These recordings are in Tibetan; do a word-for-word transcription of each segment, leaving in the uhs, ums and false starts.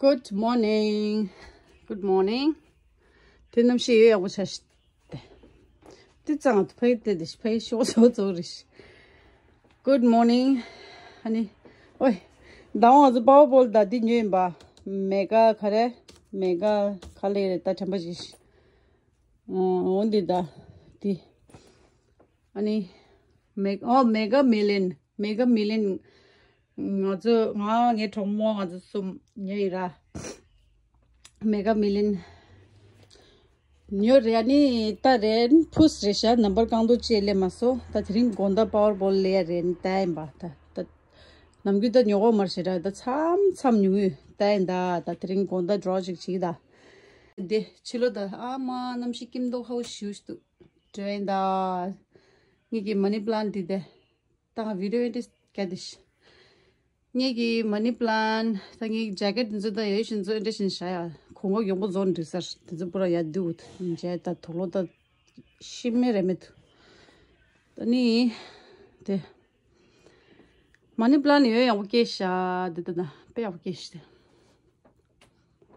Good morning. Good morning. དེ་གནམ་གཤིས་ཡོད་ཡག་པོ་ཆགས་ཤིག་དེ་ཙང་ཕ་གི་དེ་དེ་ཕ་གི་ཤོག་ཤོག་ཚོགས་རེ་ཤི། Good morning. ཨ་ནི། ཨོའི། ཟླ་བ་ང་ཚོ་པ་ཝར་བོལ་ད་འདི་ཉོས་ཡིན་པ། མེ་ག་ག་རེ། མེ་ག་ག་ལེ་རེད་ད་དྲན་པ་ཞིག་འོ་འདི་ད། འདི། ཨ་ནི། མེ་ཨོ་མེ་ག་མི་ལན། མེ་ག་མི་ལན། ང་ཚོ་ང་ངའི་གྲོགས་མོ་ང་ཚོ་གསུམ་ཉོས་ཡིན་ར། མེ་ག་མི་ལན། ཉོ་རེད། ཨ་ནི་ད་རན་ཕུས་རེད་ཤག་ནམ་བར་རྐང་ཐོག་ཅེས་ལས་མ་སོ། ད་དེ་རིང་དགོང་དག་པ་ཝར་བོལ་ལས་ཡ་རན་ད་ཡིན་པ་ད་ད། ནམ་རྒྱུན་ད་ཉོ་གོ་མར་ཞེ་དྲག་ད་མཚམས་མཚམས་ཉོ་ཡོད་ད་ཡིན་ད། ད་དེ་རིང་དགོང་དག་འགྲོ་ཅིག་བྱེད་ད། དེ་ཕྱི་ལོ་ད་ཨ་མ་གནམ་གཤིས་སྐྱིད་མདོག་ཧའུ་ཞུ་ཞུ་འདུག་འགྲོ་ཡིན་ད། ངེད་ཀྱི་མ་ནི་པ་ལན་དེ་དེ། ད་ང་བི་ཌི་ཡོ་འདི་སྐད་དེ་ཤི། ངེད་ཀྱི་མ་ནི་པ་ལན་ད་ངེད་ཀྱི་ཇེ་ཀེ་ཊི་འདི་ཚོ་ད་ཡོད་བཞིན་ཚོ་འདྲ་བཞིན་བྱ་ཡ་གོང་འོག་ཡོང་པོ་བཟོ་འདྲི་སར་དེ་ཚོ་པུ་ར་ཡ་དུ་འཇལ་ད་དུག་ལོག་ད་ཤི་མེ་རེ་མེད་དུ། ད་ནི་དེ་མ་ནི་པ་ལན་ཡོད་ཡག་པོ་སྐྱེས་ཤག་འདི་ད་ད་དཔེ་ཡག་པོ་སྐྱེས་ཤག་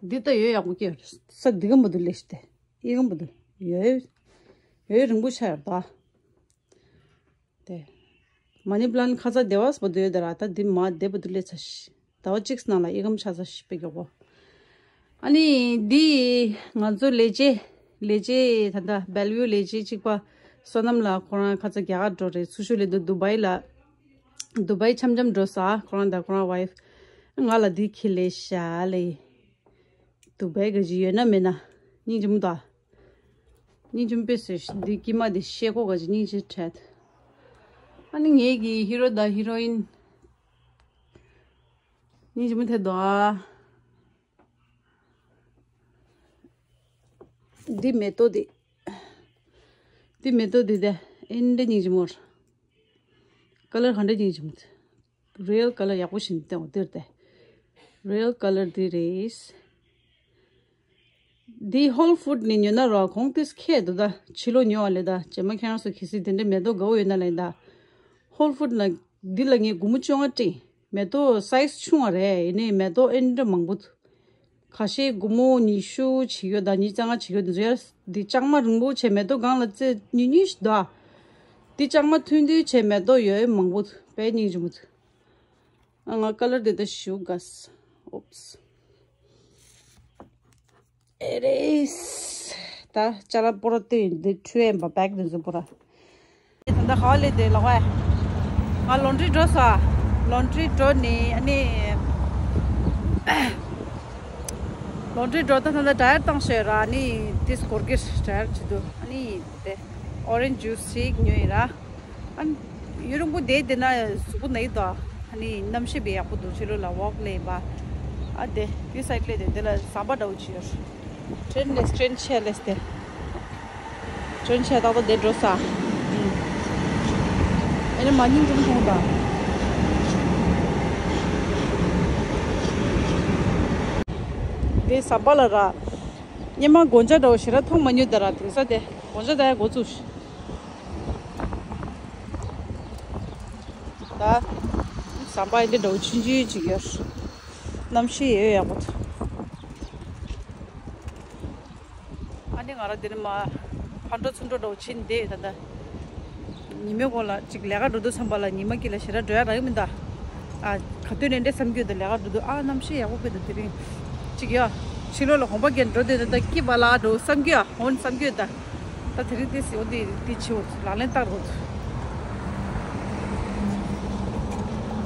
འདི་ད་ཡོད་ཡག་པོ་སྐྱེས་ས་འདི་གམ་པོ་འདུག་ལེ་ཤི་དེ་ཨི་གམ་པོ་འདུག་ཡོད་ཡོད་རིང་པོ་ཆགས་ཡོད་ད། དེ། མ་ནི་པ་ལན་ཁ་ཚ་དེ་བས་པོ་དུ་ཡོད་དེ་ར་ད་འདི་མ་དེ་པོ་དུ་ལས་ཚ་ཤི། ཟླ་བ་གཅིག་ནང་ལ་ཨི་གམ་ཆ་ཚ་ཤི་པེ་གྱོ་གོ། ཨ་ནི་འདི་ང་ཚོ་ལས་བྱེད་ལས་བྱེད་ད་ལྟ་བེལ་ཝིའུ་ལས་བྱེད་གཅིག་པ་བསོད་ནམས་ལགས་ཁོ་རང་ཁ་ཚ་རྒྱ་གར་འགྲོ་རེད། ཚུར་ཤུལ་ལས་དུ་དུ་བའི་ལ་དུ་བའི་འཆམ་འཆམ་འགྲོ་ས་ཁོ་རང་དང་ཁོ་རང་ཝའི་ཕི་ང་ལ་འདི་ཁྱི་ལས་ཤ་ལས། དུ་བའི་ག་ཅི་ཡོད་ན་མེད་ན། སྙིང་རྗེ་མོ་དང་། སྙིང་རྗེ་མོ་དཔེ་བཟོས་ཤིག་འདི་དཀྱིལ་མ་དེ་ཤེལ་སྒོ་ག་ཅི་སྙིང་རྗེ་འཕྲད། ཨ་ནི་ངེད་ཀྱི་ཧི་རོ་དང་ཧི་རོ་ཡིན། སྙིང་རྗེ་མོ་དེ་དོ་ཨ། འདི་མེ་ཏོག་འདི། འདི་མེ་ཏོག་འདི་དེ་ཨེ་འདྲ་སྙིང་རྗེ་མོ་ར། ཀ་ལར་ག་འདྲ་སྙིང་རྗེ་མོ་དེ། རི་ཡལ་ཀ་ལར་ཡག་པོ་ཞིག་སྟོན་འོ་དེར་ཏེ། རི་ཡལ་ཀ་ལར་འདི་རེད། འདི་ཧོལ་ཕུད་ནས་ཉོས་ན་ར་གོང་ཏིས་ཁེ་འདུག་ད་ཕྱི་ལོགས་ཉོ་བ་ལས་ད་རྗེས་མ་ཁྱེད་རང་ཚོ་གལ་སྲིད་དེ་འདྲའི་མེ་ཏོག་དགའ་བོ་ཡོད་ན་ལས་ད། ཧོལ་ཕུད་ན་འདི་ལ་ངས་སྒོར་མོ་བཅོ་ལྔ་སྤྲད། མེ་ཏོག་སའི་ཛི་ཆུང་བ་རེད། ཡིན་ནའི་མེ་ཏོག་ཨེ་འདྲ་མང་པོ་འདུག་ཁ་ཤས་སྒོར་མོ་ཉི་ཤུ་བྱེད་ཡོད་ད་ཉི་ཤུ་རྩ་ལྔ་བྱེད་ཡོད་འདུག་འདི་ལྕང་མ་རིང་པོ་བྱས་མེ་ཏོག་སྒང་ལ་རྩེ་ཉུང་ཉུང་ཞིག་འདུག་འདི་ལྕང་མ་ཐུང་ཐུང་བྱས་མེ་ཏོག་ཡོད་མང་པོ་འདུག་དཔེ་སྙིང་རྗེ་མོ་འདུག་ཨ་ང་ཀ་ལར་དེ་ད་ཞུ་དགའ། Oops. It is. ད་ཅ་ལག་པོ་ར་དེ་འདི་ཁྲུ་ཨེམ་པ་བེག་དེ་ཚོ་པོ་ར། ད་ལྟ་ཧ་ལས་དེ་ལོག་ཨེ། ང་ལོན་ཌི་རི་འགྲོ་ས། ལོན་ཌི་རི་འགྲོ་ནས་ཨ་ནི། ལོན་ཌི་རི་འགྲོ་ད་ད་ལྟ་ཌ་ཡར་བཏང་ཤེས་ར་ཨ་ནི་དེ་སྐོར་གྱི་ཌ་ཡར་བྱེད་དུ་ཨ་ནི་དེ་ཨོ་རེན་ཇི་ཇུས་ཞིག་ཉོས་ཡིན་ར། ཨ་ནི་ཡུན་རིང་པོ་བསྡད་བསྡད་ན་གཟུགས་པོ་ན་ཡི་དོ། ཨ་ནི་གནམ་གཤིས་དཔེ་ཡག་པོ་འདུག་ཕྱི་ལོགས་ལ་ཝོག་ལས་པ། ཨ་དེ་དེ་སའིཌ་ལས་དེ་དེ་ལ་ཟམ་པ་འདྲ་བོ་ཅིག་ཡོད། ཊེན་ལས་ཊེན་ཆེ་ལས་དེ། ཊེན་ཆེ་ཏག་ཏག་དེ་འགྲོ་ས། ཨ་ནི་མ་ཉིན་ཀྲུང་ཐུང་དང་། དེ་ཟམ་པ་ལ་ར། སྙེ་མ་སྒོ་ལྕགས་འདྲ་བོ་ཞེ་དྲག་མཐོང་མ་མྱོང་ད་ར་དེང་སང་དེ་སྒོ་ལྕགས་ད་ཡ་འགོ་བཙུགས། ད། ཟམ་པ་ཡི་འདི་འདྲ་བོ་ཆུང་ཆུང་ཅིག་ཡོད། གནམ་གཤིས་ཡོད་ཡག་པོ་འདུག་ཨ་ནི་ང་རང་འདི་ནས་མ། ཕར་འགྲོ་ཚུར་འགྲོ་འདྲ་བོ་བྱེད་འདི་ད་ལྟ། ཉི་མའི་འགོ་ལ་ཅིག་ལས་ཀ་འགྲོ་དུས་ཙམ་པ་ལ་ཉི་མ་དཀྱིལ་ལ་ཞེ་དྲག་འགྲོ་ཡ་རག་གི་མི་འདུག་ཨ། ག་དུས་ནས་འདྲེ་བསམ་རྒྱུ་དང་ལས་ཀ་འགྲོ་དུས་ཨ་གནམ་གཤིས་ཡག་པོ་དཔེ་འདུག་དེ་རིང་། ཅིག་ཡ། ཕྱི་ལོགས་ལ་གོམ་པ་རྒྱག་འགྲོ་དུས་ད་ལྟ་སྐྱིད་པ་ལ་འགྲོ་བསམ་རྒྱུ་ཨ་འོན་བསམ་རྒྱུ་ད། ད་དེ་རིང་དེ་སི་འོ་དེ་དེ་ཆེ་བོ་ལག་ལེན་བསྟར་དགོས།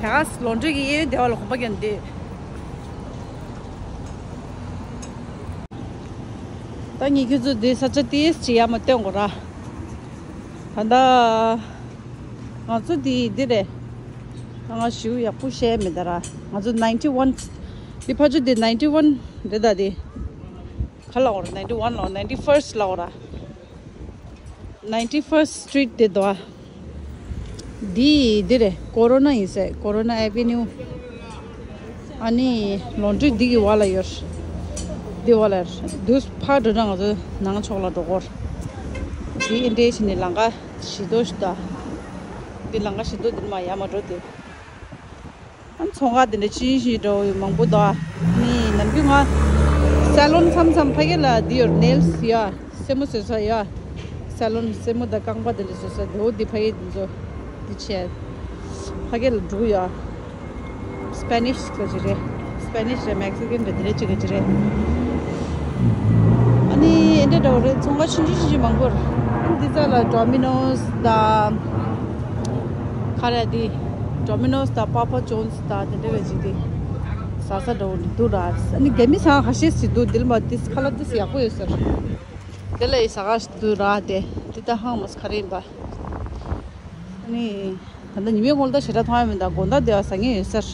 ད་ག་ལོན་ཌི་རི་གི་གཡས་གཡོན་སྡེ་བ་ལ་གོམ་པ་རྒྱག་འདི། ད་ངས་ཁྱོད་ཚོ་འདི་ས་ཆ་ཏིས་ཅི་ཡ་མ་སྟོན་གོ་ར། ད་ལྟ་ང་ཚོ་འདི་འདི་རེད། ང་ཞུ་ཡག་པོ་བཤད་མེད་ད་ར། ང་ཚོ་ninety one། འདི་ཕ་ཆུ་འདི་ninety one་རེད་ད་འདི། ག་ལ་འོ་ར་ninety one་ལ་འོ་ninety first་ལ་འོ་ར། Ninety first Street དེ་དོ། འདི་འདི་རེད། Corona་ཡིན་ཟེར། Corona Avenue། ཨ་ནི་ལོན་ཌི་རི་འདི་གི་བ་ལ་ཡོད། འདི་བ་ལ་ཡོད། དུས་ཕར་འགྲོ་ན་ང་ཚོ་ནང་ཕྱོགས་ལ་འགྲོ་གོ། འདི་ཨེ་འདྲས་བྱས་ནས་ལམ་ཁ་བཞི་མདོ་ཞིག་དང་། འདི་ལམ་ཁ་བཞི་མདོ་འདི་མ་ཡར་མར་འགྲོ་དེ། ཨ་ནི་ཚོང་ཁང་དེ་འདྲ་ཅི་ཞིག་འགྲོ་ཡོད་མང་པོ་འདུག་ཨ་ནི་ ནམ་རྒྱུན་ང་ས་ལོན་མཚམས་མཚམས་ཕ་གི་ལ་འདི་ཡོད། ནེལ་སི་ཡ། སེན་མོ་བཟོ་ས་ཡ། ས་ལོན་སེན་མོ་དང་རྐང་པ་དེ་འདྲ་བཟོ་ས་དེ་འོ་འདི་ཕ་གི་འདི་ཚོ་འདི་བྱས། ཕ་གི་ལ་འགྲོ་ཡ། སྤེ་ནིཤ་ག་ཅི་རེད། སྤེ་ནིཤ་རེད། མེག་སི་ཀན་རེད། དེ་འདྲ་ཅིག་ག་ཅི་རེད། ཨ་ནི་ཨེ་འདྲ་འདྲ་བོ་རེད། ཚོང་ཁང་ཆུང་ཆུང་ཆུང་ཆུང་མང་པོ་རེད། ཨ་ནི་འདི་ཚ་ལ་ཌོ་མི་ནོ་སི་དང་ག་རེ་འདི་ཌོ་མི་ནོ་སི་དང་པ་པ་ཇོན་སི་དང་དེ་འདྲ་བའི་ཅིག་དེ་ཟ་ས་འདྲ་བོ་འདུག་ར། ཨ་ནི་རྒྱ་མི་ཟ་ཁང་ཁ་ཤས་ཤིག་འདུག་འདི་ལ་མ་ཏིས་ཁ་ལག་ཏིས་ཡག་པོ་ཡོད་ས་རེད། དེ་ལ་ཡི་ཟ་ཁང་ཞིག་འདུག་ར། དེ་དེ་ད་ཧང་མོ་སི་ག་རེ་ཡིན་པ། ཨ་ནི་ད་ལྟ་ཉི་མའི་ངོ་ལ་ད་ཞེ་དྲག་མཐོང་ཡ་མི་འདུག་དགོང་དག་དེ་བ་ཟ་མཁན་ཡོད་ས་རེད།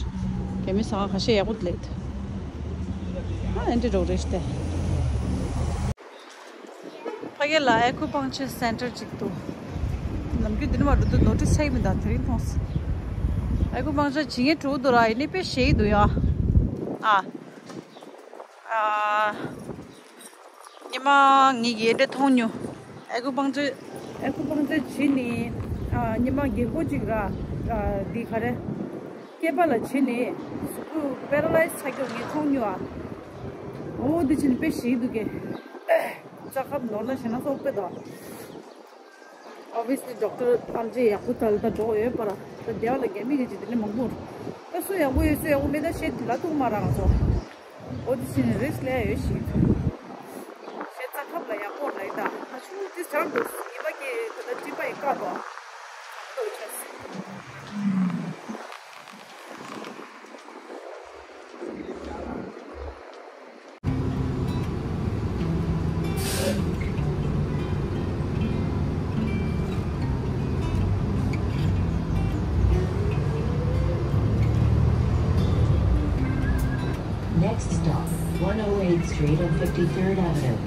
རྒྱ་མི་ཟ་ཁང་ཁ་ཤས་ཡག་པོ་སླེབས་འདུག་ཨ་ཨེ་འདྲ་འགྲོ་རེད་ཤི་དེ། ཕ་གི་ལ་ཨེ་ཁུ་པང་ཅར་སེན་ཊར་ཅིག་འདུག་ནམ་རྒྱུན་འདི་ནས་མར་འགྲོ་དུས་ནོ་ཊིས་ཆགས་ཀྱི་མི་འདུག་དེ་རིང་མཐོང་སོང་། ཨེ་ཁུ་པང་ཅར་བྱེད་མཁན་དྲུག་འདུག་ར། ཡིན་ནའི་དཔེ་ཞེ་གི་འདུག་ཡ། ཨ། ཨ། ཉི་མ་ངེད་ཀྱིས་ཨེ་འདྲ་མཐོང་མྱོང་། ཨེ་ཁུ་པང་ཅར། ཨེ་ཁུ་པང་ཅར་བྱས་ནས། ཨ། ཉི་མ་རྒན་གོག་ཅིག་ར། ཨ། འདི་ག་རེ། སྐེད་པ་ལ་བྱས་ནས་གཟུགས་པོ་པེ་ར་ལའི་ཛི་ཆགས་རྒྱུ་ངས་མཐོང་མྱོང་ཨ། འོ་འདི་བྱས་ནས་དཔེ་ཞེ་གི་འདུག་གས། རྩ་ཁབ་ནོར་ན་ཞེ་ན་སོགས་དཔེ་དང་། Obviously doctor ཨམ་ཆི་ཡག་པོ་ད་ལྟ་འགྲོ་ཡོད་པ་ར། ད་དེ་བ་ལ་རྒྱ་མི་གི་ཅིག་དེ་ནས་མང་པོ་རེད། ད་སུ་ཡག་པོ་ཡོད་སུ་ཡག་པོ་མེད་ད་བཤད་ལ་ཐུག་མ་ར་ང་ཚོ། ཨོ་དི་སི་ནི་རིས་ལས་ཡོད་ཞིག་བཤད་རྩ་ཁབ་ལ་ཡག་པོ་རེད་ད། ད་ཆུང་དེ་ཆར་འདུག་ཡིན་པ་གི་ད་ལྟ་སྤྲིན་པ་ཡི་བཀག་འདུག་ཨ་ཁོ་ལོ་ཆ་སི། Next stop, one oh eighth Street and fifty-third Avenue.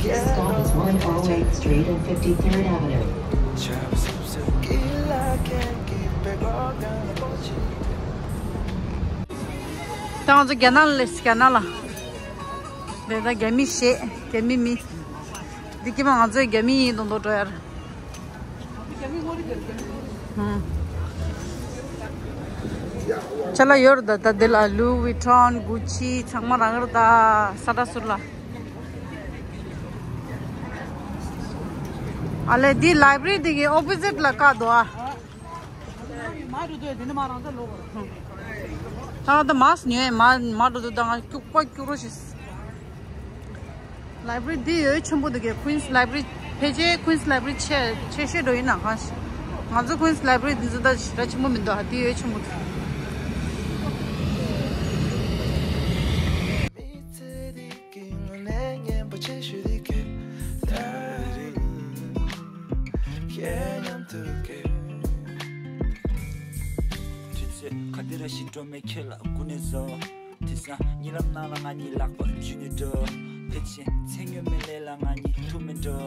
This stop is one oh eighth Street and fifty-third Avenue. ད་ང་ཚོ་རྒྱ་ནག་ལ་སླེབས། རྒྱ་ནག་ལ། འདི་ད་རྒྱ་མི་ཞེས་རྒྱ་མི་མི། འདི་ཀྱི་མ་ང་ཚོའི་རྒྱ་མི་ཡིན་མདོག་མདོག་འགྲོ་ཡ་ར། ཧུམ། ཅ་ལག་ཡོད་རེད་ད། ད་འདི་ལ་ལུའུ་ཝི་ཊོན། གུ་ཆི། ཚང་མ་རང་རེད་ད། ས་ཏྲ་ཟུར་ལ། ཨ་ལས་འདི་ལའི་བྷི་རི་འདི་གི་ཨོ་པོ་ཟིཊ་ལ་བཀག་འདུག་ཨ། ད་ད་མར་ཉོས་མ་མར་འགྲོ་དུས་ད་ང་སྐྱུག་པ་སྐྱུག་རོ་ཞིག་ལའི་བྷི་རི་འདི་ཡོད་ཆེན་པོ་འདུག་གས། Queen's Library། ཕལ་ཆེར་Queen's Library་ཆེ་ཆེ་ཤོས་འགྲོ་ཡིན་ན་གང་ཞིག་ང་ཚོ་Queen's Library་འདི་ཚོ་ད་ཞེ་དྲག་ཆེན་པོ་མི་འདུག་ཧ། འདི་ཡོད་ཆེན་པོ་འདུག་དུས་ཚོད་ག་དུས་ར་ཞིག་འགྲོ་མེད་ཁྱོད་ལ་སྒུག་ནས་བཟོ། དེང་སང་གཉིད་ལམ་ནང་ལ་ང་གཉིད་ལག་པ་འཇུས་ནས་འགྲོ། ཕལ་ཆེར་མཚན་སྨྱོ་མེད་ལས་ལ་ང་གཉིད་ཐུག་མེད་འགྲོ།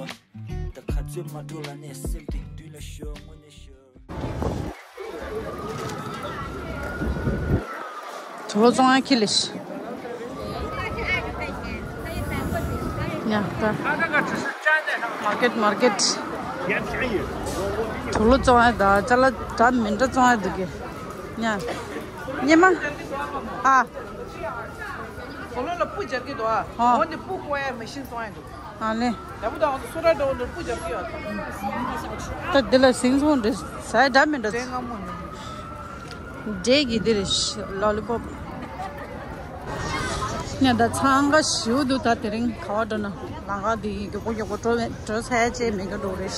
ད་ག་ཚོད་མ་འགྲོ་ལ་ནས་སེམས་དེ་མདུན་ལ་ཤོར་དངོས་གནས་ཤོར། དུག་ལོག་བཙོང་ཡ་ཁྱི་ལས། ཡ་ད། མར་ཀེཊ་མར་ཀེཊ། དུག་ལོག་བཙོང་ཡ་ད་ཅ་ལག་འདྲ་མི་འདྲ་བཙོང་ཡ་འདུག་གས། ཡ། སྙེ་མ། ཨ། དུག་ལོག་ལ་སྤུ་རྒྱབ་ཀྱི་འདུག་ཨ། ཨ། འོ་འདི་སྤུ་བཀོག་ཡ་མེ་ཤིན་བཙོང་ཡ་འདུག་ཨ་ལེ། ཡག་པོ་དང་སོ་ར་འདྲ་བོ་འདིར་སྤུ་རྒྱབ་ཀྱི་ཡོད། ད་འདི་ལ་སིང་སོང་འདྲ་ཟ་ཡ་འདྲ་མི་འདྲ། འདྲའི་ངང་མོ་ནི། འདྲའི་གི་འདིར་ལོ་ལི་པོབ། ཉ་ད་འཚང་ཁ་ཞེ་པོ་འདུག་ད་དེ་རིང་ག་པར་འགྲོ་ན་ལམ་ཁ་འདི་མགྱོགས་པོ་མགྱོགས་པོ་འགྲོ་འགྲོ་ས་ཡ་ཅིག་མེད་ཀྱི་འགྲོ་རེད།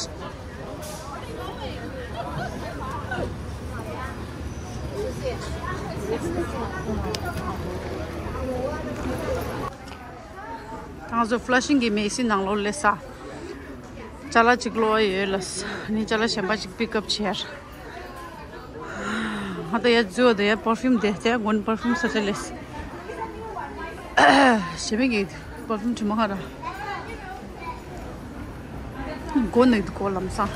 ང་ཚོ་ཕ་ལ་ཤིང་གི་མེ་སི་ནང་ལོགས་སླེབས་ས། ཅ་ལག་ཅིག་བླུག་པ་ཡོད་ལ། ཨ་ནི་ཅ་ལག་གཞན་པ་ཅིག་པིག་ཨབ་བྱས། ང་ད་ཡ་འཛུལ་བ་ད་ཡ་པར་ཕིའུམ་དེ་དེ་ཡ་དགོན་པར་ཕིའུམ་ས་ཆ་ལས། ཞེ་མེད་ཀྱི་པར་ཕིའུམ་དྲི་མ་ཧ་ར། མགོ་ནག་འདུག་གོ་ལམ་སང་།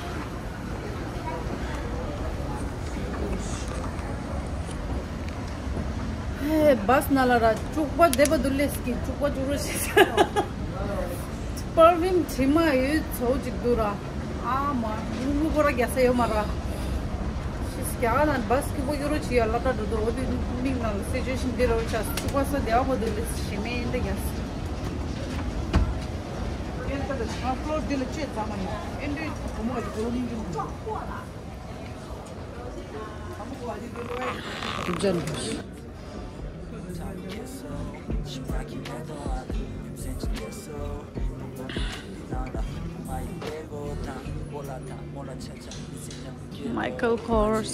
ཧེ་བྷ་སི་ནང་ལ་ར་བཅུག་པ་བསྡད་པ་འདུག་ལས་ཀྱི་བཅུག་པ་བཅུག་རོགས་ཞེས། པར་ཕིའུམ་དྲི་མ་ཡོད་ཚོ་ཅིག་འདུག་ར། ཨ་མ། དངུལ་སྒོར་ར་རྒྱག་ས་ཡོད་མ་ར། ཤིས་རྒྱ་གར་ནང་བཱས་སྐྱིད་པོ་ཡོད་རོ་ཅི་ཡ་ལ་ད་འགྲོ་འདུག་འོ་དེ་མིག་ནང་ལ་སི་ཅུ་ཨེ་ཤན་འདི་རོ་ཆ་སུ་པ་ས་དེ་ཨ་མོ་དེ་ལས་ཤི་མེ་ཨིན་ད་རྒྱག་ས། ཨེན་ད་ད་ང་ཕློར་འདི་ལ་ཅེ་ཙམ་མ་ཡོད། ཨེན་འདྲི་གོ་མོ་ལ་གོ་ལུང་འདི་མོ། Michael Kors.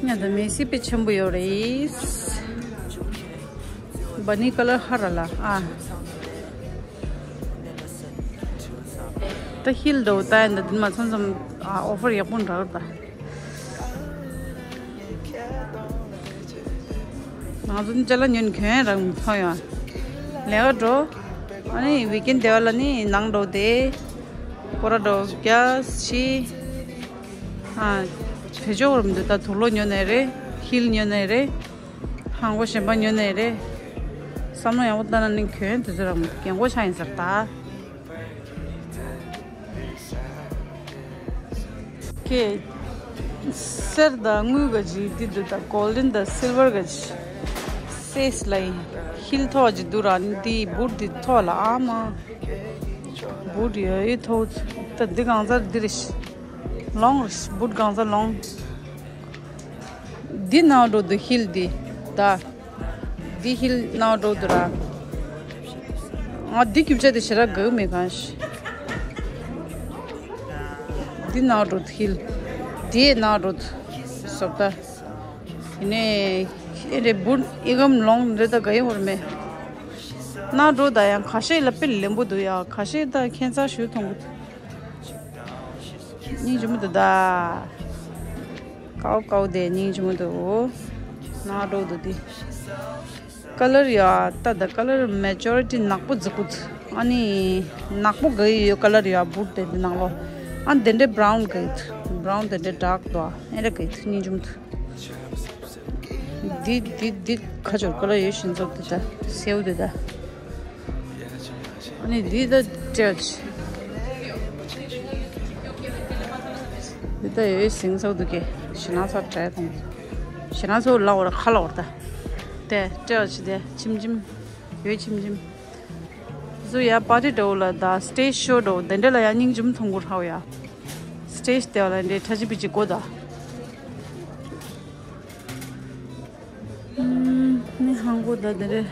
ང་ད་མེ་སི་པེ་ཆེན་པོ་ཡོད་རེད། བ་ནི་ཀ་ལར་ཧ་ར་ལ་ཨ། ད་ཧིལ་འདྲ་བོ་ད་ཡིན་ད་འདི་མ་ཚང་ཚང་ཨ་ཨོ་ཕར་ཡག་པོ་འདྲ་བོ་ད། ང་ཚོ་ནི་ཅ་ལག་ཉོས་ནས་གྱོན་ཡ་རག་མི་ཐོན་ཡོད། ལས་ཀ་འགྲོ། ཨ་ནི་ཝིག་ཨེན་དེ་བ་ལ་ནི་ནང་འགྲོ་དེ། སྐོར་ར་འགྲོ་རྒྱ་ཤི། ཨ། བེད་སྤྱོད་བར་མི་འདུག་ད་དུག་ལོག་ཉོས་ནས་རེད། ཧིལ་ཉོས་ནས་རེད། ཧང་གོ་གཞན་པ་ཉོས་ནས་རེད། བསམ་བློ་ཡག་པོ་བཏང་ན་ནི་གྱོན་དེ་ཚོ་རག་མི་འདུག་རྒན་གོག་ཆགས་ཡིན་ཟེར་ད། ཀེ། སེར་དང་དངུལ་ག་ཅིག་འདི་འདུག་ད་གོལ་ཌན་དང་སིལ་ཝར་ག་ཅིག་སེས་ལ་ཡིན། ཧིལ་ཐོག་ཅིག་འདུག་ར་འདི་བུད་འདི་ཐོག་ལ་ཨ་མ། བུད་ཡོད་ཡོད་ཐོག་ད་འདི་གང་ཚར་འདི་རེད་ཤི། ལོང་རེད་ཤི་བུད་གང་ཚར་ལོང་། འདི་ནང་འགྲོ་འདུག་ཧིལ་འདི་ད། འདི་ཧིལ་ནང་འགྲོ་འདུག་ར། ང་འདི་རྒྱུ་ཆ་དེ་ཞེ་དྲག་དགའ་གི་མེད་གང་ཤི། འདི་ནང་འགྲོ་འདུག་ཧིལ། འདི་ནང་འགྲོ་འདུག་སོབ་ད། ཡིན་ནའི་ཨེ་རེ་བུད་ཨི་གམ་ལོང་རེ་ད་དགའ་ཡི་བར་མེད། ནང་འགྲོ་ད་ཡང་ཁ་ཤས་ལ་དཔེ་ལེན་པོ་འདུག་ཡ་ཁ་ཤས་ད་ཁྱད་མཚར་ཞུ་མཐོང་གི་འདུག་སྙིང་རྗེ་མོ་འདུག་ད། ཀའོ་ཀའོ་དེ་སྙིང་རྗེ་མོ་འདུག་ནང་འགྲོ་འདུག་དེ། ཀ་ལར་ཡ་ད་ད་ཀ་ལར་མེ་ཇོ་རི་ཊི་ནག་པོ་འཛི་ཀུ། ཨ་ནི་ནག་པོ་ག་ཡི་ཡོད་ཀ་ལར་ཡ་བུད་དེ་འདི་ནང་ལོ། ཨ་དེ་འདྲའི་བྷ་རའུན་ག་ཡི་འདུག་བྷ་རའུན་དེ་འདྲའི་ཌརྐ་འདུག་ཨེ་འདྲ་ག་ཡི་འདུག་སྙིང་རྗེ་མོ་འདུག་འདི་འདི་འདི་ཁ་སྦྱོར་ཀ་ལར་ཡོད་བཞིན་ཚོགས་འདི་ད་སེའུ་འདི་ད། ཨ་ནི་འདི་ད་སྤྲད། འདི་ད་ཡོད་ཟིང་ཚོགས་འདུག་གས་ཞེ་ན་ཚ་དྲ་དང་། ཞེ་ན་ཚོགས་ལ་འོར་ཁ་ལ་འོར་ད། དེ་སྤྲད་ཅི་དེ་ཆིམ་ཆིམ། ཡོད་ཆིམ་ཆིམ། བཟོ་ཡ་པར་ཊི་འདྲ་བོ་ལ་ད་སི་ཊེ་ཇི་ཤོ་འདྲ་བོ་དེ་འདྲ་ལ་ཡ་སྙིང་རྗེ་མོ་མཐོང་གི་རེད་ཧའོ་ཡ། སི་ཊེ་ཇི་དེ་བ་ལ་འདྲའི་ཁྲ་ཆི་པི་ཆི་གོ་ད། ཨུམ། ནི་ཧང་གོ་ད་དེ་རེད།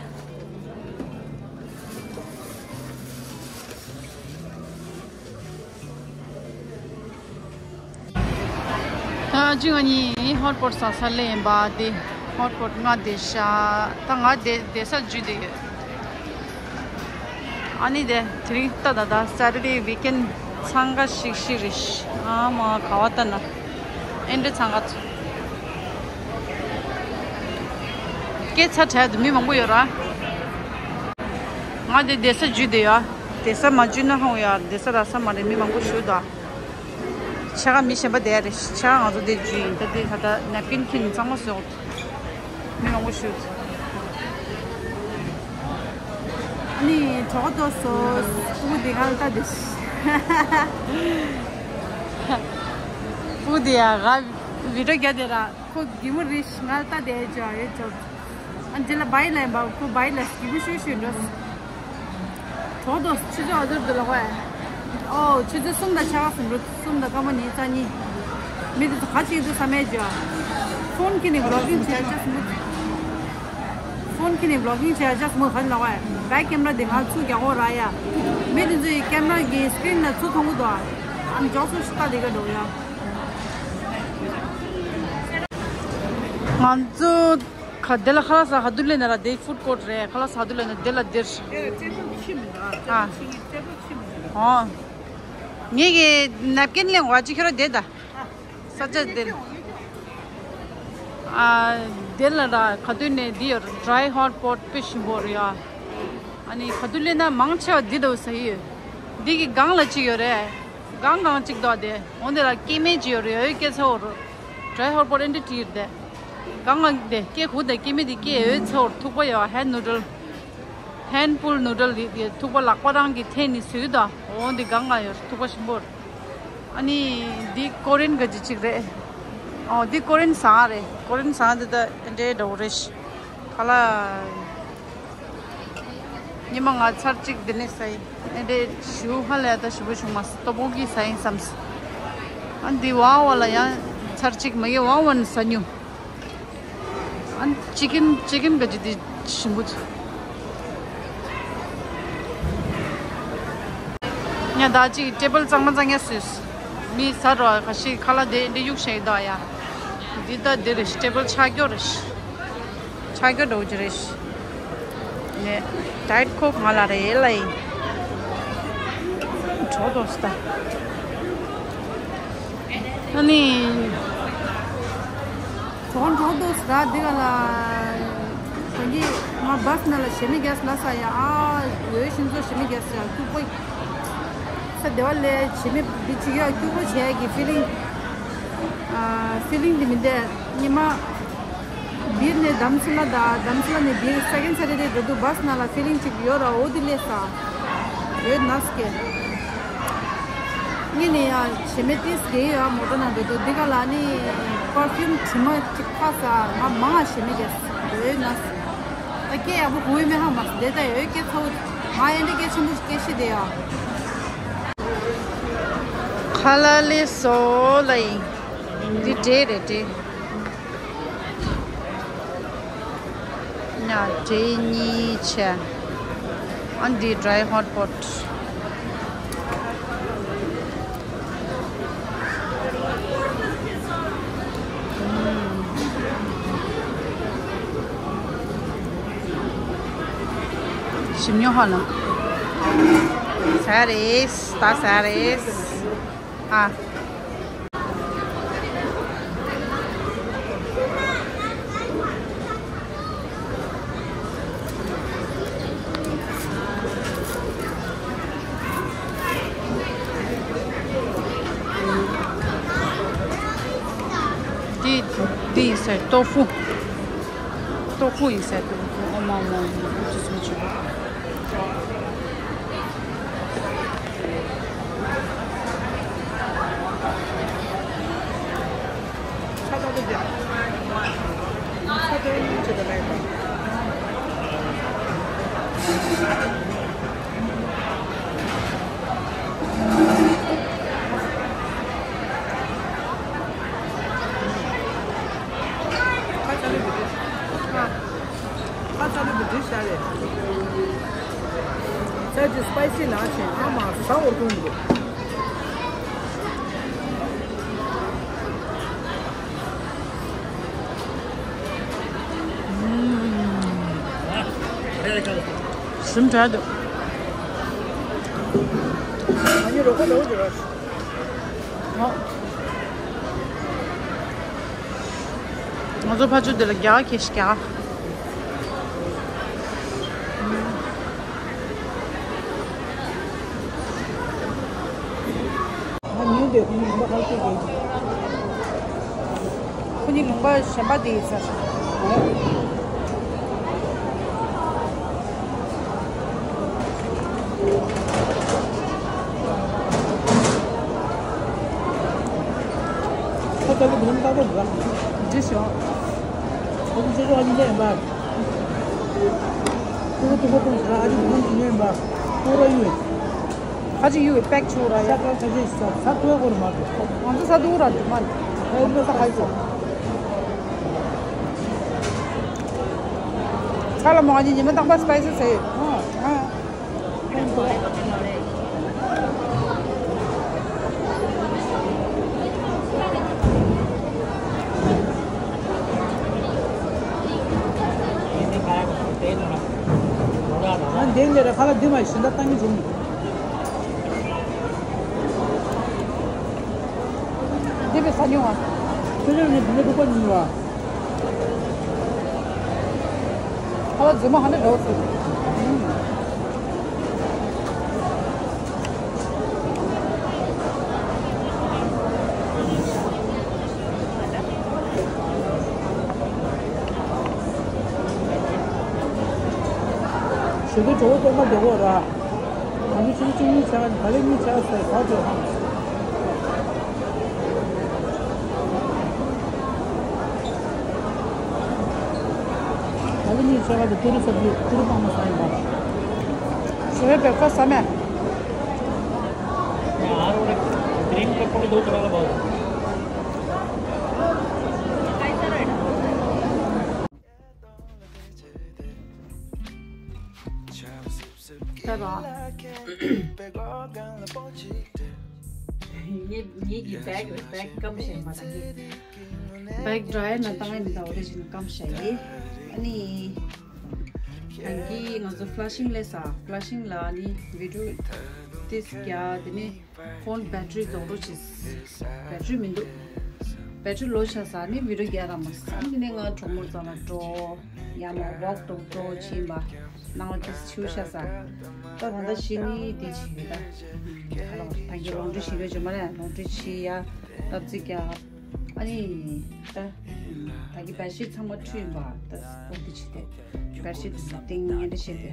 ད་ཅི་ང་གཉིས་ཧོཊ་པོཊ་ཟ་ས་སླེབས་ཡིན་པ་དེ། ཧོཊ་པོཊ་ང་དེ་ཤ་ད་ང་དེ་དེ་ས་འཇུས་དེ་ཡོད། ཨ་ནི་དེ་དེ་རིང་ད་ད་ད་སེ་ཊར་ཌེ་ཝིག་ཨེན་འཚང་ཁ་ཤིག་ཤིག་རེད་ཤི། ཨ་མ་ག་བ་ལྟ་ན་ཨེ་འདྲ་འཚང་ཁ་ཚུ། སྐད་ཆ་དྲིས་དུས་མི་མང་པོ་ཡོད་ར། ང་དེ་དེ་ས་འཇུས་དེ་ཡོད། དེ་ས་མ་འཇུས་ན་ཧང་ཡ་དེ་ས་ར་ས་མ་རེད་མི་མང་པོ་ཞུ་ད། ཆ་ག་མི་གཞན་པ་དེ་རེད་ཆ་ག་ང་ཚོ་དེ་འཇུས་ཡིན་ད་དེ་ད་ད་ནེབ་ཀིན་ཁྱེར་ནས་གཙང་མ་བཟོས། མི་མང་པོ་ཞུ། ཨ་ནི་གྲོགས་ཏོ་སོ་སྐུ་དེ་གང་ལྟ་དེ། སྐུ་དེ་ཡ་ག་བི་ཌིའོ་རྒྱ་དེ་ར་ཁོ་གི་མོ་རེ་ང་ལྟ་དེ་ཅོ་ཡོད་ཅོ། ཨ་འདི་ལ་བའི་ལ་ཡིན་པ་ཁོ་བའི་ལ་སྐྱིད་པོ་ཤུ་ཤུ་འགྲོ། གྲོགས་ཏོ་ཆུ་ཚོད་ཨ་ཟུར་དུ་ལ་བ། ཨོ་ཆུ་ཚོད་གསུམ་དང་ཆ་ག་གསུམ་འགྲོ། གསུམ་དང་སྐར་མ་ཉི་ཤུ་རྩ་གཉིས། མི་དེ་ཚོ་ག་ཅིག་འདུག་བསམ་མེད་བརྗོད། ཕོན་ཁྱེར་ནས་བི་ལོག་གིང་བྱས་ཅག་སྨུག་ཕོན་ཁྱེར་ནས་བི་ལོག་གིང་བྱས་ཅག་སྨུག་ག་ལ་བ། བེག་ཀེམ་ར་དེ་ང་ཚུར་རྒྱག་གོ་ར་ཡ། མི་དེ་ཚོ་ཡི་ཀེམ་ར་གི་སི་ཀི་རིན་ལ་ཚུར་མཐོང་གི་འདུག་ཨ་ནི་ཇོག་སུ་ཤི་ཏ་དེ་ག་འགྲོ་ཡ། ང་ཚོ་ཁ་དེ་ལ་ཁ་ལག་ཟ་ག་དུས་སླེབས་ན་ར་དེ་ཕུཌ་ཀོརཊ་རེད། ཁ་ལག་ཟ་ག་དུས་སླེབས་ན་དེ་ལ་དེར། ཨ། ཨོ། ངེད་ཀྱི་ནེབ་ཀིན་ལེན་བ་ཅི་ཁྱོད་ར་དེ་ད། ས་ཆ་དེ། ཨ། དེ་ལ་ར་ག་དུས་ནས་འདི་ཡོད་ཌ་རའི་ཧོཊ་པོཊ་དཔེ་ཞིམ་པོ་རེད་ཡ། ཨ་ནི་ག་དུས་སླེབས་ན་མང་ཆེ་བ་འདི་འདྲ་བོ་ཟ་ཡི་ཡོད། འདི་གི་སྒང་ལ་གཅིག་ཡོད་རེད། སྒང་སྒང་གཅིག་འདུག་དེ་འོན་ཏེ་ལ་སྐྱེ་དམན་གཅིག་ཡོད་རེད་ཡོད་སྐྱེ་ཚ་བོ་རུ། ཌ་རའི་ཧོཊ་པོཊ་ཨེ་འདྲ་བྲིས་ཡོད་དེ། སྒང་སྒང་དེ་སྐྱེ་གུ་དེ་སྐྱེ་དམན་དེ་སྐྱེ་ཡོད་ཚ་བོ་རུ་ཐུག་པ་ཡོད་ཧན་ནུ་ཌལ། ཧན་པུལ་ནུ་ཌལ་འདི་ཐུག་པ་ལག་པ་རང་གི་འཐེན་ནས་བཟོས་ད། འོ་འདི་གང་ག་ཡོད། ཐུག་པ་ཞིམ་པོ་རེད། ཨ་ནི་འདི་ཀོ་རིན་ག་ཅི་ཅིག་རེད། ཨོ་འདི་ཀོ་རིན་ཟངས་རེད། ཀོ་རིན་ཟངས་འདི་ད་འདྲའི་འདྲ་བོ་རེད། ཁ་ལག་ཉི་མ་ང་ཚར་གཅིག་འདི་ནས་ཟ་ཡི། ཨེ་འདྲའི་ཞུ་ཧ་ལས་ད་ཞུ་བ་བྱུང་མ་སྟོབས་པོ་གིས་ཟ་ཡིན་བསམས། ཨ་འདི་ཝང་ཝ་ལ་ཡང་ཚར་གཅིག་མ་གི་ཝང་ཝ་ནས་ཟ་ཉུ། ཨ་ཅི་ཀིན་ཅི་ཀིན་ག་ཅི་འདི་ཞིམ་པོ་ཚུ། ཉ་ད་ཅིག་ཊེ་བལ་གཙང་མ་གཙང་ཉ་སུས། མི་ཟ་རོ་ཁ་ཤི་ཁ་ལག་དེ་འདི་གཡུག་བཞག་ཡོད་ད་ཡ། འདི་ད་འདི་རེད། ཊེ་བལ་ཆག་རྒྱུ་རེད། ཆག་རྒྱུ་འགྲོ་རྒྱུ་རེད། ནས་ཌའེ་ཊི་ཀོག་ང་ལ་རེད་ལ་ཡིན། གྲོ་དོ་སི་ད། ཨ་ནི། གྲོ་གྲོ་དོ་སི་ད་འདི་ག་ལ། གང་གི་ང་བཱ་སི་ནང་ལ་ཞེ་མི་རྒྱས་ལ་ས་ཡ། ཨ་འོས་ཤིང་བཟོ་ཞེ་མི་རྒྱས་ཡ་སྐྱུག་པོ། ས་དེ་བ་ལས་ཞེ་མི་འདི་ཅི་ཡ་སྐྱུག་པོ་བྱས་ཀྱི་ཕི་ལིང་། ཨ་ཕི་ལིང་འདི་མི་འདས་ཉི་མ། བིར་ནས་དམ་སི་ལ་ད་དམ་སི་ལ་ནས་བིར་སེ་ཀེན་ཌ་སེ་ཊར་ཌེ་འགྲོ་དུས་བཱ་སི་ནང་ལ་ཕི་ལིང་ཅིག་ཡོད་ར། འོ་དེ་ལས་ས་ཡོད་ན་སྐད། ངས་ནས་ཡ་ཞེ་མེད་ཏིས་གེ་ཡོད་མོ་ཊ་ནང་འགྲོ་དུས་འདི་ག་ལ་ནི་པར་ཕིའུམ་དྲི་མ་ཅིག་ཁ་ས་ང་མང་ང་ཞེ་མེད་ཀྱི་ཡོད་ན་ས། ད་སྐད་ཡག་པོ་གོ་ཡི་མེད་ཧ་མ་སི་དེ་ད་ཡོད་སྐད་ཚ་བོ་ང་ཡན་འདྲི་སྐད་ཆེན་པོ་ཞིག་སྐད་ཤེས་དེ་ཡ། ཁ་ལ་ལེ་སོ་ལ་ཡིན། འདི་འདྲེ་རེད་འདྲེ། ཉ་ཊི་གཉིས་ཆ། ཨ་འདི་ཌ་རའི་ཧོཊ་པོཊ། ཞིམ་ཉོ་ཧ་ལམ། ཟ་རེད། ད་ཟ་རེད། ཨ། འདི་འདི་ཡིན་ཟེར། ཏོ་ཧྥུ། ཏོ་ཧྥུ་ཡིན་ཟེར། ཏོ་ཧྥུ། ཨོ་མ་མ་མ། ཅི་སུ་ཅི། ཁ་ཚ་ལུ་བི་འདི་ཤ་རེད། ཚ་ཅི་སི་པའི་སི་ནང་ཆེན་ཨ་མ་ཟ་འོར་ཀུན་འདུག་ཞིམ་དྲགས་འདུག་ཨ་ནི་རོ་ཁོ་རོ་ཇི་རོ། ཨོ། ང་ཚོ་ཕ་ཆུ་འདི་ལ་རྒྱག་ཁེ་ཤི་རྒྱག་ང་ཉོས་དེ་ཁོ་གཉིས་ལུང་པ་ཁ་ཤས་དེ། ཁོ་གཉིས་ལུང་པ་གཞན་པ་དེ་ཡིན་ས་རེད། ཁོ་ལྟ་བུ་མི་ལ་ཏག་ཏག་འདུག་ཨ། འདི་ཞོག་ཁོ་ཚོ་ཆོས་ཕྱོགས་གཉིས་ཀ་ཡིན་པ། ཁོ་ཚོ་ཐུག་པ་ཐུག་ས་ཨ་ཅེ་ཐུག་པ་ཉོས་ཡིན་པ། ཁོ་ར་ཡོད། ཁ་ཅིག་ཡོད་པེག་ཆུ་ར་ཡ། ས་ཁ་ཁ་ཅིག་ས་ས་ཐུག་གོ་ར་མ་ཐུག་ང་ཚོ་ས་ཐུག་ར་འདུག་མ། ཨེ་ལོ་ས་ཁ་ཡོད། ཁ་ལ་མ་ང་ཉི་མ་དང་པ་སི་པའི་སི་ཟེར་ཡོད། ཨ། ཨ། ང་འདི་ནས་ར་ཁ་ལག་འདི་མ་ཤི་འདྲ་བཏང་གི་བྱུང་། འདི་བས་ས་ཉུང་བ། ཁྱོད་ཚོ་ནི་འདི་ནས་སྡུག་པ་ཉུང་བ། ཁ་ལག་རྫུན་མ་ཧ་ནི་རོ་ཚུ། འདི་གྲོགས་པོ་ཏོག་ཙམ་འགྲོ་དགོས་ར། ང་ཚོ་ཆུ་ཚོད་བཅུ་གཉིས་ཆགས་ཀ་ནས་ག་ལེ་གཉིས་ཆགས་ཟེར་ག་འགྲོ་ཧང་། ག་ལེ་གཉིས་ཆགས་ཀ་དེ་ཏུ་རི་ས་ཏུ་རི་པང་མ་ས་ཡིན་པ། ཞོ་ཡོད་པའི་ཁ་ས་མེད། ད་ར། ངེད་ངེད་ཀྱི་བེག་བེག་སྐམ་བྱས་མ་ད་གི། བེག་ཌ་རའི་ན་བཏང་ཡིན་ད་འོ་རེ་བཞིན་སྐམ་བྱས་ཡིན། ཨ་ནི། ད་གི་ང་ཚོ་ཕ་ལ་ཤིང་ལས་ས་ཕ་ལ་ཤིང་ལ་ཨ་ནི་བི་ཌིའོ་ཏིས་རྒྱ་དེ་ནི། ཕོན་བེ་ཊི་རི་རྫོགས་འགྲོ་ཆེ། བེ་ཊི་རི་མི་འདུག་བེ་ཊི་རི་ལོ་ཆ་ས་ནི་བི་ཌིའོ་རྒྱག་ར་མ་ས་ནི་ནི་ང་གྲོགས་མོ་ཚང་ལ་འགྲོ། ཡ་མ་ཝོག་འགྲོ་འགྲོ་ཕྱིན་པ། ནང་ལ་ཏིས་ཆུ་ཆ་ས། ད་ད་ལྟ་ཤི་ནི་དེ་ཆི་ཡོད་ད། ད་ལོ་ད་གི་ལོང་ཌི་ཤི་རེ་ཇོ་མ་རེ་ལོང་ཌི་ཤི་ཡ། ཏབ་ཙི་རྒྱག་ཨ་ནི། ད། ད་གི་བེ་ཤིད་ཚང་མ་འཁྲུད་ཡིན་པ་ད་ཨོ་དེ་ཆི་དེ། བེ་ཤིད་དེ་ཏིང་ངེ་འདྲ་བྱས་ཏེ།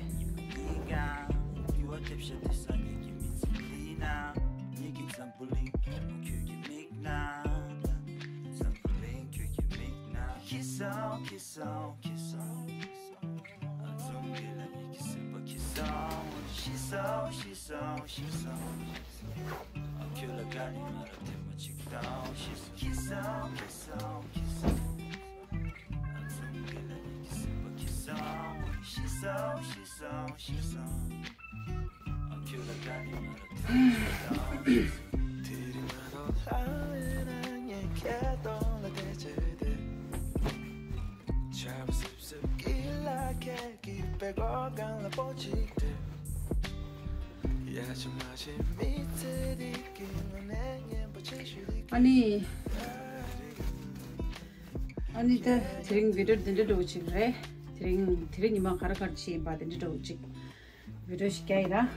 ཨ་ནི། ཨ་ནི་ད་དེ་རིང་བི་ཌིའོ་འདི་འདྲ་འདྲ་བོ་ཅིག་རེད། དེ་རིང་དེ་རིང་ཉི་མ་ག་རེ་ག་རེ་བྱས་ཡིན་པ་དེ་འདྲ་འདྲ་བོ་ཅིག་བི་ཌིའོ་ཞིག་རྒྱག་ཡིན་ར།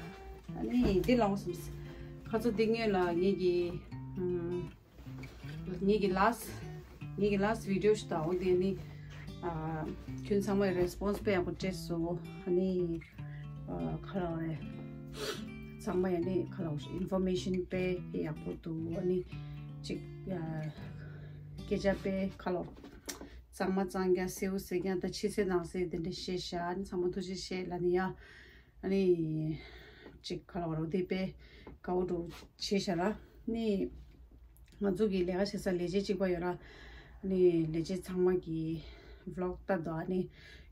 ཨ་ནི་འདི་ལོང་སོང་། ཁ་ཚོ་འདི་སྔོན་ལ་ངེད་ཀྱི་ངེད་ཀྱི་ལཱ་སི་ངེད་ཀྱི་ལཱ་སི་བི་ཌིའོ་ཞིག་དང་འོ་དེ་ནི་ཁྱོད་ཚང་མས་རེ་སི་པོན་སི་དཔེ་ཡག་པོ་སྤྲད་སོང་། ཨ་ནི། ཁ་ལག་རེད། ཚང་མ་ཡང་ནི་ཁ་ལག་ཨིན་ཕོར་མེ་ཤན་དཔེ་ཡག་པོ་འདུག་ཨ་ནི་ཅིག་སྐད་ཆ་དཔེ་ཁ་ལག་གཙང་མ་གཙང་རྐྱང་སེའུ་སེ་རྐྱང་ད་ཕྱི་སེ་ནང་སེ་དེ་འདྲ་བཤད་ཤག་ཨ་ནི་ཚང་མ་ཐུགས་རྗེ་ཆེ་ལབ་ནི་ཡ། ཨ་ནི་ཅིག་ཁ་ལག་རོ་དེ་དཔེ་དགའ་བོ་འདུག་བྱས་ཤག་ར་ནི། ང་ཚོ་གི་ལས་ཀ་བྱེད་ས་ལས་བྱེད་གཅིག་པ་ཡོད་ར། ནི་ལས་བྱེད་ཚང་མ་གི་ཝི་ལོག་ལྟ་དོ་ཨ་ནི།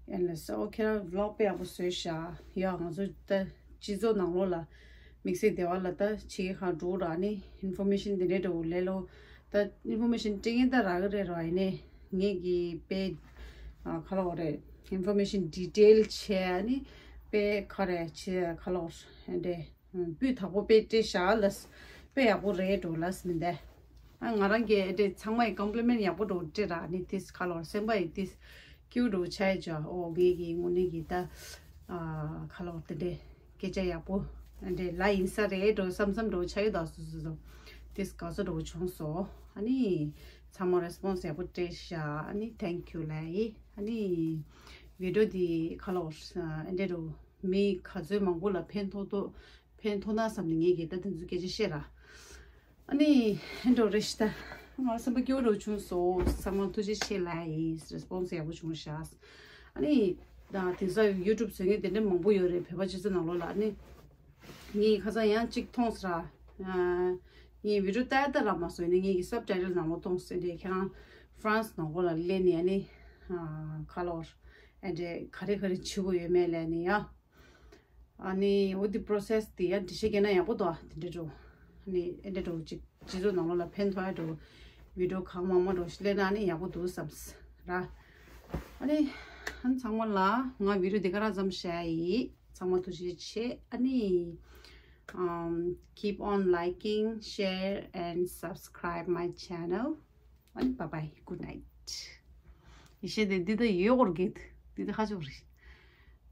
ཨེ་ལ་སོ་ཁྱེད་རང་ཝི་ལོག་དཔེ་ཡག་པོ་བཟོས་ཤག་ཡ་ང་ཚོ་ད་སྤྱི་ཚོགས་ནང་ལོགས་ལ་དམིགས་བསལ་སྡེ་བ་ལ་ད་ཕྱི་ཁ་འགྲོ་ར་ནི་ཨིན་ཕོར་མེ་ཤན་དེ་འདྲའི་འགྲོ་ལས་ལོ། ད་ཨིན་ཕོར་མེ་ཤན་སྤྲད་མཁན་ད་རག་གི་རེད་ར་ཡིན་ནི། ངེད་ཀྱི་དཔེ་ཁ་ལོག་རེད། ཨིན་ཕོར་མེ་ཤན་ཌི་ཊེལ་བྱས་ཨ་ནི་དཔེ་ཁ་རེད་བྱས་ཁ་ལོག་འདྲེ། སྤུས་དག་པོ་དཔེ་སྤྲད་ཤག་ལ། དཔེ་ཡག་པོ་རེད་འགྲོ་ལ་མི་འདའ། ཨ་ང་རང་གིས་འདྲེ་ཚང་མ་ཡི་ཀོམ་པི་ལི་མེན་ཡག་པོ་འགྲོ་སྤྲད་ར་ནི་ཏིས་ཁ་ལོར་སེམས་པ་ཡི་ཏིས་ཀྱུ་འགྲོ་ཆ་ཡི་ཅོ་ཨོ་ངེད་ཀྱི་དངོས་གནས་ཀྱི་ད་ཁ་ལོར་དེ་འདྲེ་སྐད་ཆ་ཡག་པོ་འདྲེ་ལ་ཡིན་ས་རེད་འགྲོ་བསམ་བསམ་འགྲོ་ཆ་ཡི་ད་སུ་སུ་སུ་ཏིས་དགའ་ཚོ་འགྲོ་བྱུང་སོ། ཨ་ནི་ཚང་མ་རེ་སི་པོན་སི་ཡག་པོ་སྤྲད་ཤག་ཨ་ནི་ཐེང་ཀྱུ་ལ་ཡི་ཨ་ནི་བི་ཌིའོ་འདི་ཁ་ལོར་འདྲེ་འགྲོ། མི་ག་ཚོད་མང་པོ་ལ་ཕན་ཐོགས་ཐོགས་ཕན་ཐོགས་ན་བསམ་ནས་ངེད་ཀྱིས་ད་དེ་ཚོ་སྐད་ཆ་བཤད་ར། ཨ་ནི་ཧན་འགྲོ་རེ་ཤི་ད་ང་སེམས་པ་སྐྱོ་རུ་བྱུང་སོང་། ཚང་མ་ཐུགས་རྗེ་ཆེ་ལ་ཡིས་རེ་སི་པོན་སི་ཡག་པོ་བྱུང་ཤག་ཨ་ནི་ད་དེང་སང་ཡུ་ཊུབ་བཟོ་མཁན་དེ་འདྲ་མང་པོ་ཡོད་རེད་བོད་པ་སྤྱི་ཚོགས་ནང་ལོགས་ལ། ཨ་ནི་ངས་ཁ་སང་ཡང་གཅིག་མཐོང་སོང་ར། ངས་བི་ཌིའོ་ལྟ་ལྟ་ར་མ་སོང་ནས་ངས་ཀྱི་སབ་ཊའི་ཊལ་ནང་ལོགས་མཐོང་སོང་དེ་ཁྱེད་རང་ཧྥ་རན་སི་ནང་ལོགས་ལ་སླེབས་ནས་ཨ་ནི་ཁ་ལོར་ཨ་འདྲེ་ག་རེ་ག་རེ་བྱེད་དགོས་ཡོད་མེད་ལབ་ནས་ཡ། ཨ་ནི་འོ་དེ་པོ་རོ་སེ་སི་དེ་ཡང་འགྲེལ་བཤད་རྒྱག་ན་ཡག་པོ་འདུག་ཨ་དེ་འདྲ་འགྲོ། ཨ་ནི་ཨེ་འདྲ་འགྲོ་ཅིག་སྤྱི་ཚོགས་ནང་ལོགས་ལ་ཕན་ཐོགས་ཡ་འགྲོ། བི་ཌིའོ་གང་མང་མང་འགྲོ་ཞིག་ལས་ན་ཨ་ནི་ཡག་པོ་འདུག་བསམ་ར། ཨ་ནི་ཨ་ནི་ཚང་མ་ལ་ང་བི་ཌིའོ་འདི་ག་ར་ཙམ་བཤད་ཡིན། ཚང་མ་ཐུགས་རྗེ་ཆེ། ཨ་ནི་um, keep on liking, share and subscribe my channel. ཨ་ནི་bye bye, good night. ཡེ་ཤེས་དེ་འདི་ད་ཡོད་སྐོར་གེད་འདི་ད་ཧ་ཅོག་རེད།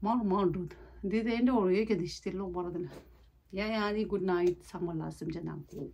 མང་རུ་མང་རུ་འགྲོ་འདི་ད་ཨེ་འདྲ་བོ་ཡོད་ཀྱི་འདི་ཤི་དེ་ལོག་པ་ར་དེ་ལ། ཡ་ཡ་ཨ་ནི་good night ཚང་མ་ལ་སེམས་ཅན་ནང་ཁུག